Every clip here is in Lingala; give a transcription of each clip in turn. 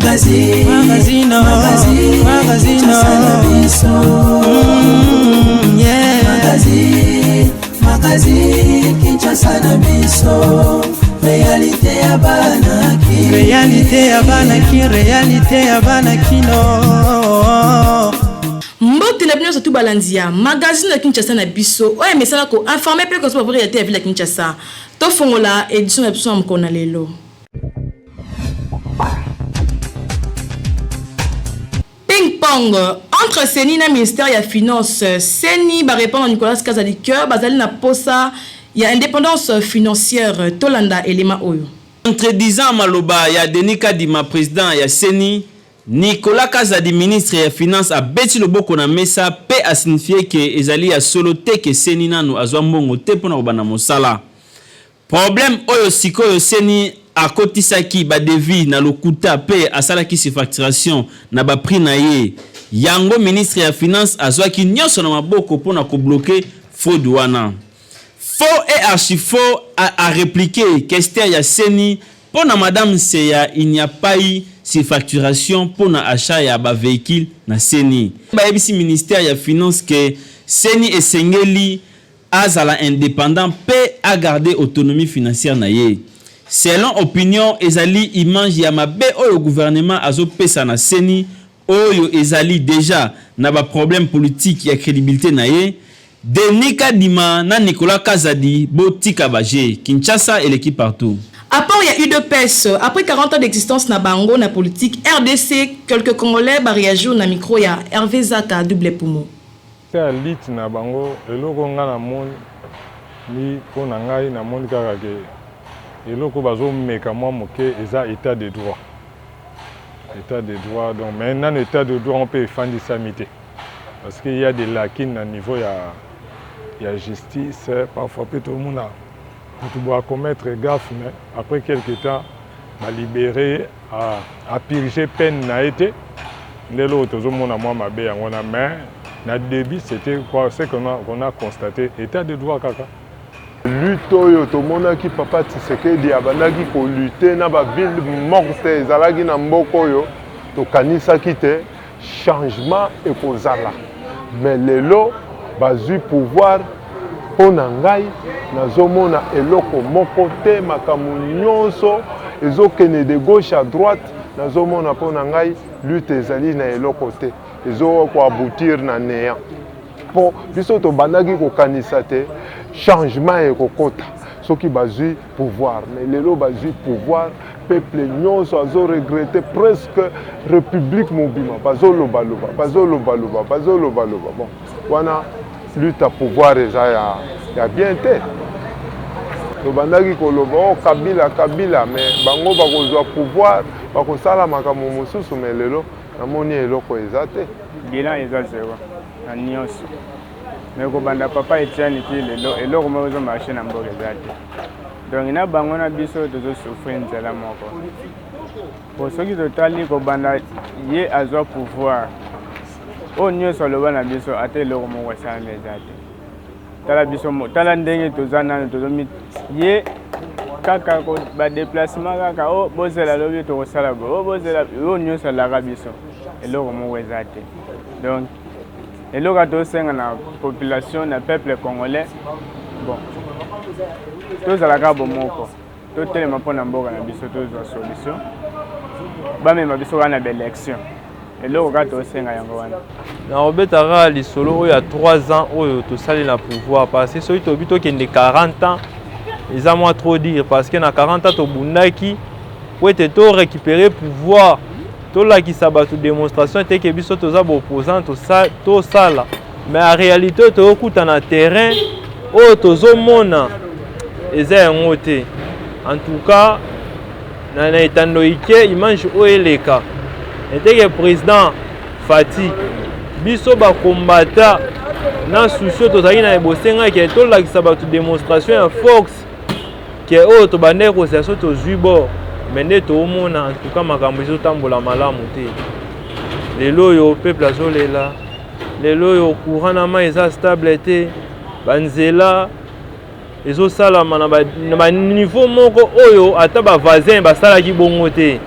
Magazine, magazine, magazine, magazine, yeah. Magazine, magazine, Kinshasa na biso. Réalité ya bana ki. Réalité ya bana ki, réalité ya bana kino. Mbote na bino nyonso tu balandi ya magazine ya Kinshasa na biso oyo emesana ko informer mpe kosopa po réalité ya ville ya Kinshasa. Tofongola édition na biso ya mokolo na lelo. Ping-pong entre CENI na ministère ya finance. CENI ba répondre Nicolas Kazadi que bazali na posa ya indépendance financière. Tolanda elema oyo. Contredisant maloba ya Denis Kadima, president ya CENI, Nicolas Kazadi, ministre ya Finance abeti loboko na mesa pe a signifier que ezali ya solo te que CENI nanu azwa mbongo te pona kobanda mosala. Problème oyo sikoyo CENI akotisaki ba devis na lokuta pe asalaki surfacturation na ba prix na ye. Yango ministre ya Finance azwaki nionso na maboko pona ko bloquer fraude wana. Faux et archi faux a a repliquer questeur ya CENI Pona madame Nseya il n'y a pas eu surfacturation pona achat ya ba vehicules na ceni. Bayebisi ministère ya finance que ceni esengeli azala independant pe a garder autonomie financière na ye. Selon opinion ezali image ya mabe oyo gouvernement azo pesa na ceni oyo ezali dejà na ba problèmes politiques ya credibilite na ye. Denis Kadima na Nicolas Kazadi bo tika ba jeux. Kinshasa eleki partout. Apport ya udps après 40 ans d'existence na bango na politique rdc quelques congolais ba reagir na micro ya Herve Zaka double poumon. Ya lutte na bango eloko nga na moni po na ngai na moni kaka ke eloko bazo meka mwa moke eza etat de droit, etat de droit donc mais nanu etat de droit yango pe efandisami te. Parce qu'il y a des lacunes na niveau ya ya justice, parfois pe tomona mutu boye a commettre gaffe mais après quelque temps ba libere ye a purger peine na ye te, nde eloko tozomona mwa mabe yango wana mais na debut c'etait quoi ce qu'on a, qu'on a constate etat de droit kaka. Lutte oyo tomonaki papa Tshisekedi abandaki ko lutter na ba ville morte ezalaki na mboka oyo tokanisaki te Changement ekozala mais lelo bazui pouvoir mpo na ngai nazomona eloko moko te makambo nyonso ezokende de gauche à droite nazomona mpo na ngai lutte ezali na eloko te ezo ko aboutir na néant mpo biso tobandaki kokanisa te changement ekokota soki bazui pouvoir mais lelo bazui pouvoir peuple nyonso azo regrette presque république mobima bazolobaloba bazolobaloba bazolobaloba bon wana lutte ya pouvoir eza ya, ya bien te tobandaki koloba o oh, kabila kabila mais bango bakozwa pouvoir bakosala makambo mosusu mais lelo namoni eloko eza te bilan eza zero na nyonso mais kobanda papa Etienne ti lelo eloko moko ezo marche na mboka eza te donc na bango na biso tozo souffrir nzela moko po soki totali kobanda ye azwa pouvoir oyo nyonso aloba na biso ata eloko moko esalami eza te tala biso tala ndenge toza nano tozomi ye kaka badeplacement kaka o oh, bozela lobi tokosala boye o oh, bozela oyo nyonso alaka biso eloko moko eza te donc Eloko tosenga na population na peuple congolais bon tozala kaka bomoko totelema mpo na mboka na biso tozwa solution bamema biso kaka na baélection eloko kaka tosenga yango wana nakobeta kaka lisolo oyo ya 3 ans oyo tosali na pouvoir parce que soki tobi tokende 40 ans eza mwa trop dire parce que na 40 ans tobundaki po ete to récupérer pouvoir tolakisa bato démonstration te ke biso toza baopposant tosala mais en réalité oyo toyokuta na terrain oyo tozomona eza yango te en tout cas na, na etando ike image oyo eleka eteke président Fati biso bakombata na souci oyo tozalaki na ebosengaki tolakisa bato démonstration ya force ke oyo tobandaki kozela so tozwi bord me nde toomona antuka makambo ezotambola malamu te lelo oyo peuple azolela lelo oyo courant na mai eza stable te banzela ezosalama na baniveau moko oyo ata bavoisin basalaki bongo te.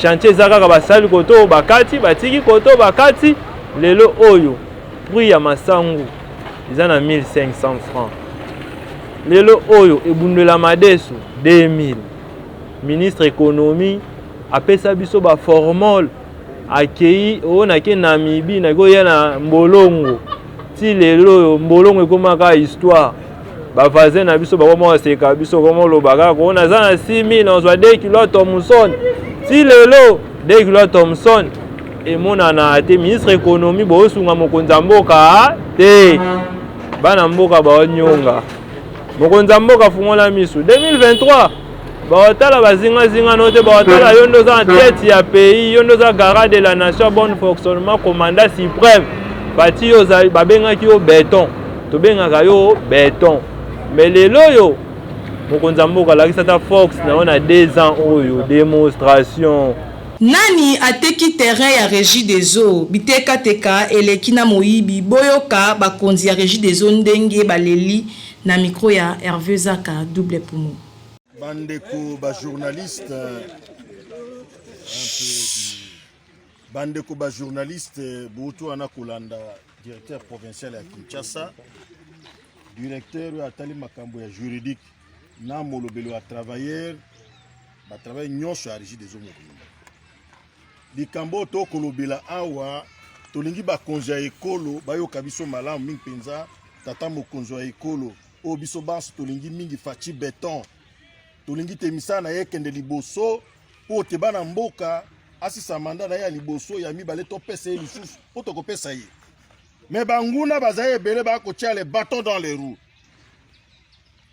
Chantier eza kaka basali koto oyo bakati, batiki koto oyo bakati. Lelo oyo prix ya masangu eza na 1500 francs. Lelo oyo ebundela madesu 2000. Ministre économie apesa biso ba formol akei oyo nake Namibie nake oya na mbolongo ti lelo oyo mbolongo ekoma kaka histoire ba voisin na biso bakoma koseka biso bakoma koloba kaka oyo naza na 6000 nazwa 2 kilo ya Thomson ti lelo 2 kilo ya Thomson emonana te ministre économie bosunga mokonzi ya mboka te bana mboka baonyonga mokonzi ya mboka fungola misu 2023 baotala bazingazinga no te baotala yo nde oza na tete ya pays yo nde oza garant de la nation bon fonctionnement commandant suprême bati yo ozali babengaki yo beton tobengaka yo beton mais lelo oyo mokonzi ya mboka alakisa ata fox na yo na 2 ans oyo démonstration Nani ateki terrain ya regie des eaux biteka teka eleki na moyibi boyoka bakonzi ya regie des eaux ndenge baleli na micro ya Herve Zaka double poumon. Bandeko ba journaliste bandeko ba journaliste boutu wana kolanda directeur provincial ya Kinshasa directeur oyo atali makambo ya juridique na molobeli wa travailleur ba travailleur nyonso ya régie des eaux mobimba likambo oyo tokolobela awa tolingi bakonzi ya ekolo bayoka biso malamu mingi mpenza tata mokonzi wa ekolo oyo biso banso tolingi mingi Fatshi Beton tolingi te misala na ye ekende liboso mpo te bana mboka asisa manda na ye ya liboso ya mibale topesa ye lisusu mpo tokopesa ye me banguna bazali ebele bakotia le baton dans les roues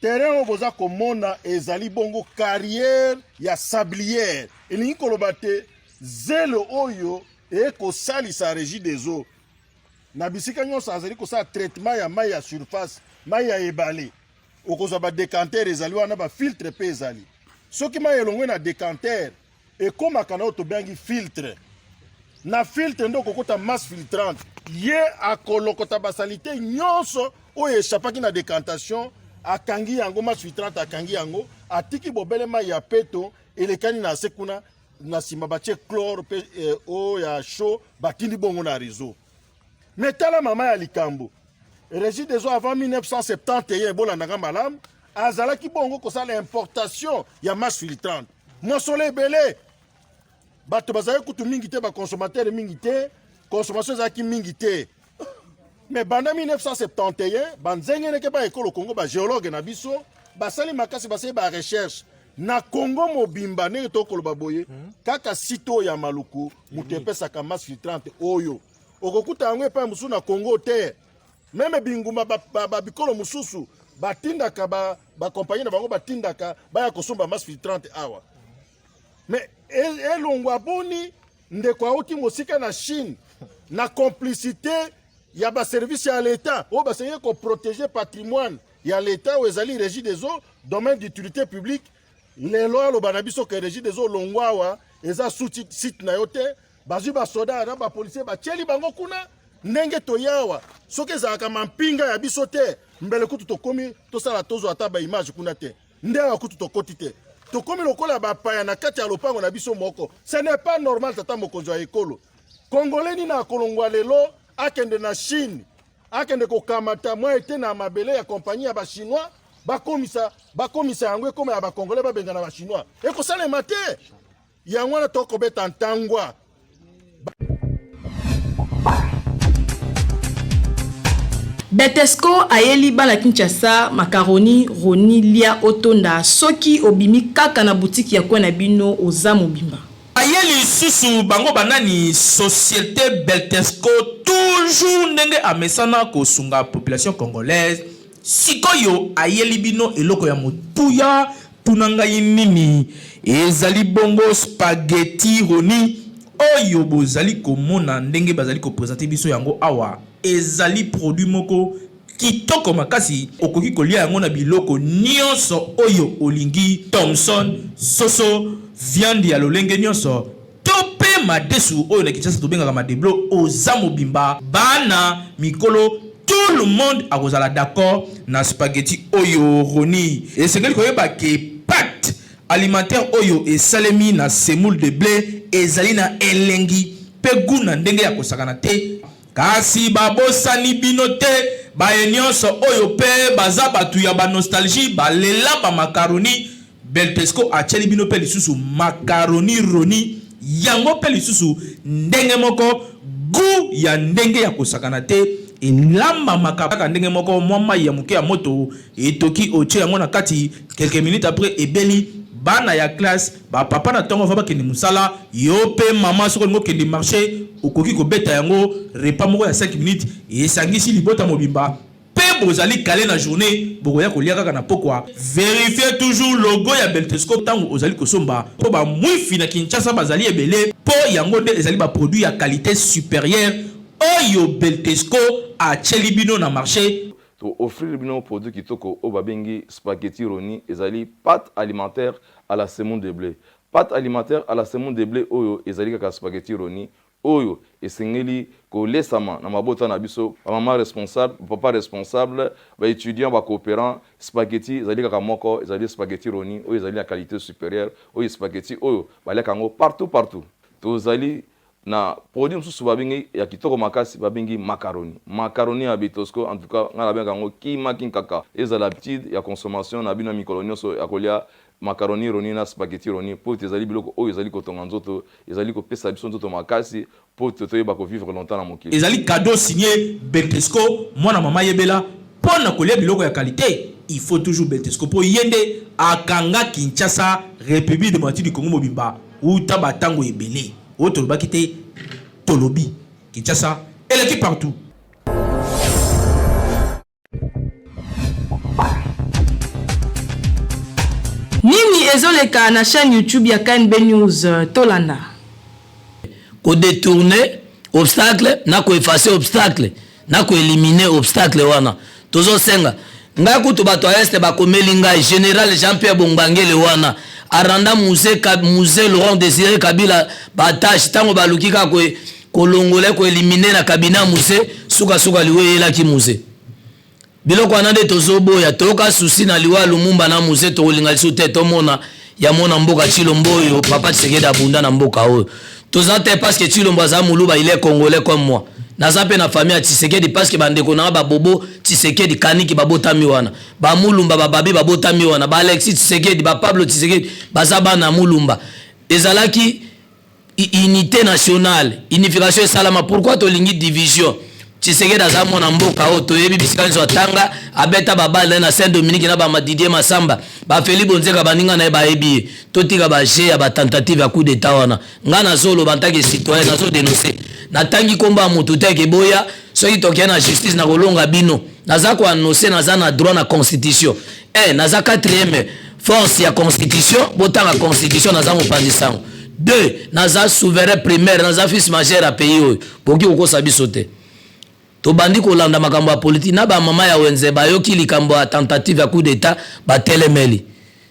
terrain oyo boza komona ezali bongo carrière ya sablière elingi koloba te zelo oyo ekosalisa régie des eaux na bisika nyonso azali kosala traitement ya mai ya surface mai ya ebale okozwa badecantere ezali wana bafiltre mpe ezali soki mai elongwe na decantere ekomaka na oyo tobengi filtre na filtre nde okokota masse filtrante ye akolokota basalite nyonso oyo echapaki na decantation akangi yango masse filtrante akangi yango atiki bobele mai ya peto elekani na se kuna na nsima batie chlore mpe eh, oyo ya chaud batindi bongo na réseau me tala mama ya likambo régie des eaux avant 1971 bolandaka malamu azalaki bongo kosala importation ya masse filtrante mosolo ebele bato bazalaki kutu mingi te baconsommateur mingi te consommation ezalaki mingi te me banda 1971 banzengeneke ba ekolo congo bageologue na biso basali makasi basali barecherche na congo mobimba ndenge tokoloba boye hmm. kaka site oyo ya maluku moto epesaka masse filtrante oyo okokuta yango epai mosusu na congo te meme bingumba babikolo ba, ba mosusu batindaka bakompagnie ba na bango batindaka baya kosomba masse filtrante awa me elongwa boni ndeko auti mosika na chine na complicité ya baservice ya leta oyo basengeli koprotege patrimoine ya leta oyo ezali régie des eaux domaine d'utilité publique lelo aloba na biso ke régie des eaux longwa awa eza sous site na yo te bazwi basoda na bapolisier batieli bango kuna ndenge toyawa soki ezalaka mampinga ya biso te mbele kutu tokomi tosala tozwa ata baimage kuna te nde awa kutu tokoti te tokomi lokola bapaya na kati ya lopango na biso moko ce n'est pas normal tata mokonzi ya ekolo kongole nini akolongwa lelo akende na chine akende kokamata mwa ete na mabele ya kompagnie ya bachinois bakomisa bakomisa yango ekoma ya bakongole babengana bachinois ekosalema te yango wana tokobeta ntangwa Betesco ayeli bana Kinshasa macaroni Roni lia otonda soki obimi kaka na boutique ya coin na bino oza mobimba. Aye lisusu bango ba nani societe Beltesco toujours ndenge amesana kosunga population congolaise sikoyo ayeli bino eloko ya motuya tuna ngai nini ezali bongo spaghetti roni oyo bozali komona ndenge bazali ko presenter biso yango awa ezali produit moko kitoko makasi okoki kolia yango na biloko nionso oyo olingi thomson soso viande ya lolenge nionso to pe madesu oyo na Kinshasa tobengaka madeblo oza mobimba bana mikolo tout le monde akozala d'accord na spaghetti oyo Rony esengeli koyeba ke pate. Alimentaire oyo esalemi na semoule de ble ezali na elengi mpe gout na ndenge ya kosakana te. Kasi babosani bino te, baye nionso oyo mpe baza batu ya ba nostalgie balela ba macaroni, Beltesco atieli bino mpe lisusu macaroni roni yango mpe lisusu ndenge moko gout ya ndenge ya kosakana te, elambamaka kaka ndenge moko mwa mayi ya moke ya moto Etoki otie yango na kati quelques minutes après ebeli bana ya classe ba papa na tongo avant bakende musala yo pe maman soki olingi okende marche okoki kobeta yango repas moko ya 5 minutes esangisi libota mobimba pe bozali cale na journee bokoya kolia kaka na pokwa. Verifier toujours logo ya Beltesco tango ozali kosomba po ba mwifi na Kinshasa bazali ebele po yango nde ezali ba produits ya qualite superieure oyo Beltesco atieli bino na marche. To offrir bino produit kitoko oyo ba bengi spaghetti roni ezali pate alimentaire à la semoule de ble. Pate alimentaire à la semoule de ble oyo ezali kaka spaghetti roni oyo esengeli ko lesama na mabota na biso, ba mama responsable, ba papa responsable, ba etudiants, ba cooperants, spaghetti ezali kaka moko ezali spaghetti roni oyo ezali na qualite superieure, oyo spaghetti oyo baliaka yango partout partout. Tozali Na produit mosusu ba bengi ya kitoko makasi ba bengi macaroni. Macaroni ya Betosco en tout cas nga na bengaka yango kima kinkaka. Ezala habitude ya consommation na bino ya mikolo nionso ya kolia macaroni roni na spaghetti roni po ete ezali biloko oyo ezali kotonga nzoto, ezali kopesa biso nzoto makasi po ete toyeba ko vivre longtemps na mokili. Ezali cadeau signe Beltesco mwana mama yebela pona kolia biloko ya qualite il faut toujours Beltesco po ye nde akanga Kinshasa Republique democratique du Congo mobimba wuta ba tango ebele oyo tolobaki te tolobi Kinshasa eleki partout. Nini ezoleka na chaîne YouTube ya KNB News tolanda. Ko detourner obstacle na ko effacer obstacle na ko eliminer obstacle wana tozo senga ngai kutu bato ya este bakomeli ngai general Jean Pierre Bongbangele wana aranda Mzee Mzee Laurent Desire Kabila batache ntango baluki kaka kolongola ko eliminer na cabinet ya Mzee suka suka liwa eyelaki Mzee Biloko wana nde tozo boya toyoka souci na liwa ya Lumumba na Mzee tokolinga lisusu te tomona ya mwana mboka Tshilombo oyo papa Tshisekedi abunda na mboka oyo toza te parce que Tshilombo aza muluba il est congolais comme moi naza pe na famille ya Tshisekedi parce que bandeko na nga ba Bobo Tshisekedi Kaniki babotami wana ba Mulumba ba Babi babotami wana ba Alexis Tshisekedi ba Pablo Tshisekedi baza bana ya Mulumba ezalaki Unite nationale, unification esalama pourquoi tolingi division? Tshisekedi aza mwana mboka oyo toyebi bisika nyonso atanga, abeta ba balle na Saint Dominique na ba Didier Massamba, ba Felix Bonzeka baninga na ye bayebi ye. Totika ba jeux ya ba tentative ya coup d'etat wana. Nga nazoloba en tant que citoyen nazo denoncer. Natangi kombo ya mutu te ke boya soki tokei na justice nakolonga bino. Naza ko annoncer naza na droit na constitution. Un, naza quatrième force ya constitution, botanga constitution naza mopanzi sango. Deux, naza souverain primaire, naza fils majeur ya pays oyo. Bokoki kokosa biso te. Tobandi kolanda makambo ya politique na ba mama ya wenze bayoki likambo ya tentative ya coup d'etat batelemeli.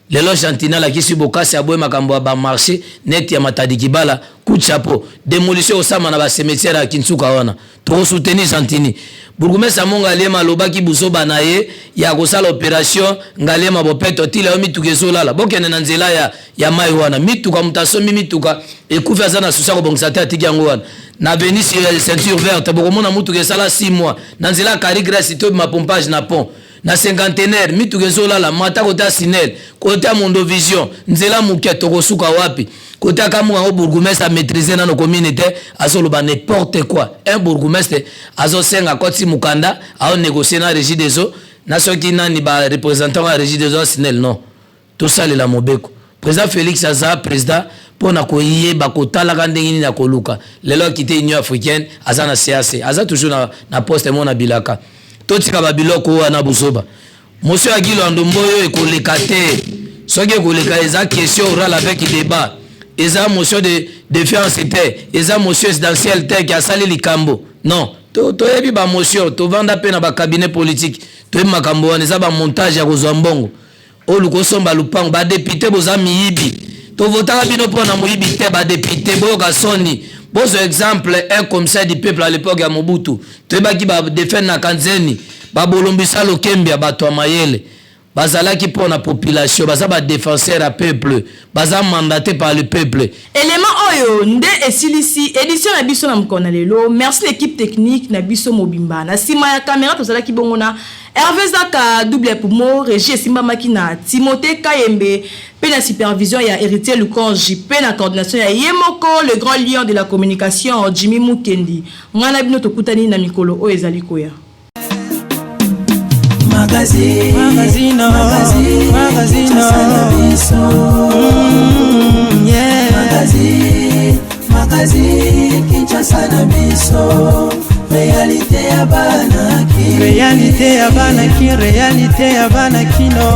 Lelo Gentiny alakisi bokasi aboyi makambo ya ba marche neti ya Matadi Kibala, coup de chapeau. Demolition ekosama na ba cimetière ya Kinsuka wana. Toko soutenir Gentiny. Bourgmestre ya Mont Ngaliema alobaki buzoba na ye ya kosala operation Ngaliema bopeto ti lelo mituka ezolala. Bokende na nzela ya, ya mayi wana. Mituka moto asombi mituka ekufi aza na souci ya kobongisa te atiki yango wana. Na avenue ya ceinture verte bokomona mutuka esala 6 mois. Na nzela ya Carrie Grace tobima pompage na pont. Na cinquantenaire mituka ezolala mata kote ya Sinel kote ya Mondovision nzela moke tokosuka wapi kote ya Kamuka yango bourgmestre a maitriser nano commune te azoloba n'importe quoi un bourgmestre azosenga akotisi mokanda ao negocier na regie des eaux na soki nani ba representant ya regie des eaux ya Sinel non Tosalela mobeko. President Felix aza president pona koyeba kotalaka ndenge nini akoluka. Lelo akite Union africaine aza na CAC. Aza toujours na, na poste mona bilaka. Totika ba biloko wana buzoba. Motion ya Guy Loando Mboyo ekoleka te. Soki ekoleka eza question orale avec debat. Eza motion de defiance te. Eza motion presidentielle te ke asali likambo. Non. Toyebi ba motion, tovanda pe na ba cabinet politique. Toyebi makambo wana eza ba montage ya kozwa mbongo. Oluka osomba lupango ba depute boza miyibi tovotaka bino po na moyibi te ba depute boyoka soni bozwa exemple un commissaire du peuple à l'epoque ya Mobutu toyebaki ba defend na kanzeni ba bolombisa lokembia bato ya mayele. Bazalaki mpo na population, baza ba defenseur ya peuple, baza mandate par le peuple. Element oyo nde esilisi edition na biso na mokolo na lelo. Merci na equipe technique na biso mobimba. Na sima ya camera tozalaki bongo na Hervé Zaka, double poumon, regie esimbamaki na Timothée Kayembe pe na supervision ya Heritier Lukonji pe na coordination ya ye moko le grand lion de la communication Jimmy Mukendi. Ngai na bino tokutani na mikolo oyo ezali koya. Magazine, magazine, magazine, magazine, yeah. Magazine, magazine, Kinshasa na biso. Réalité ya bana ki. Réalité ya bana ki, réalité ya bana kino.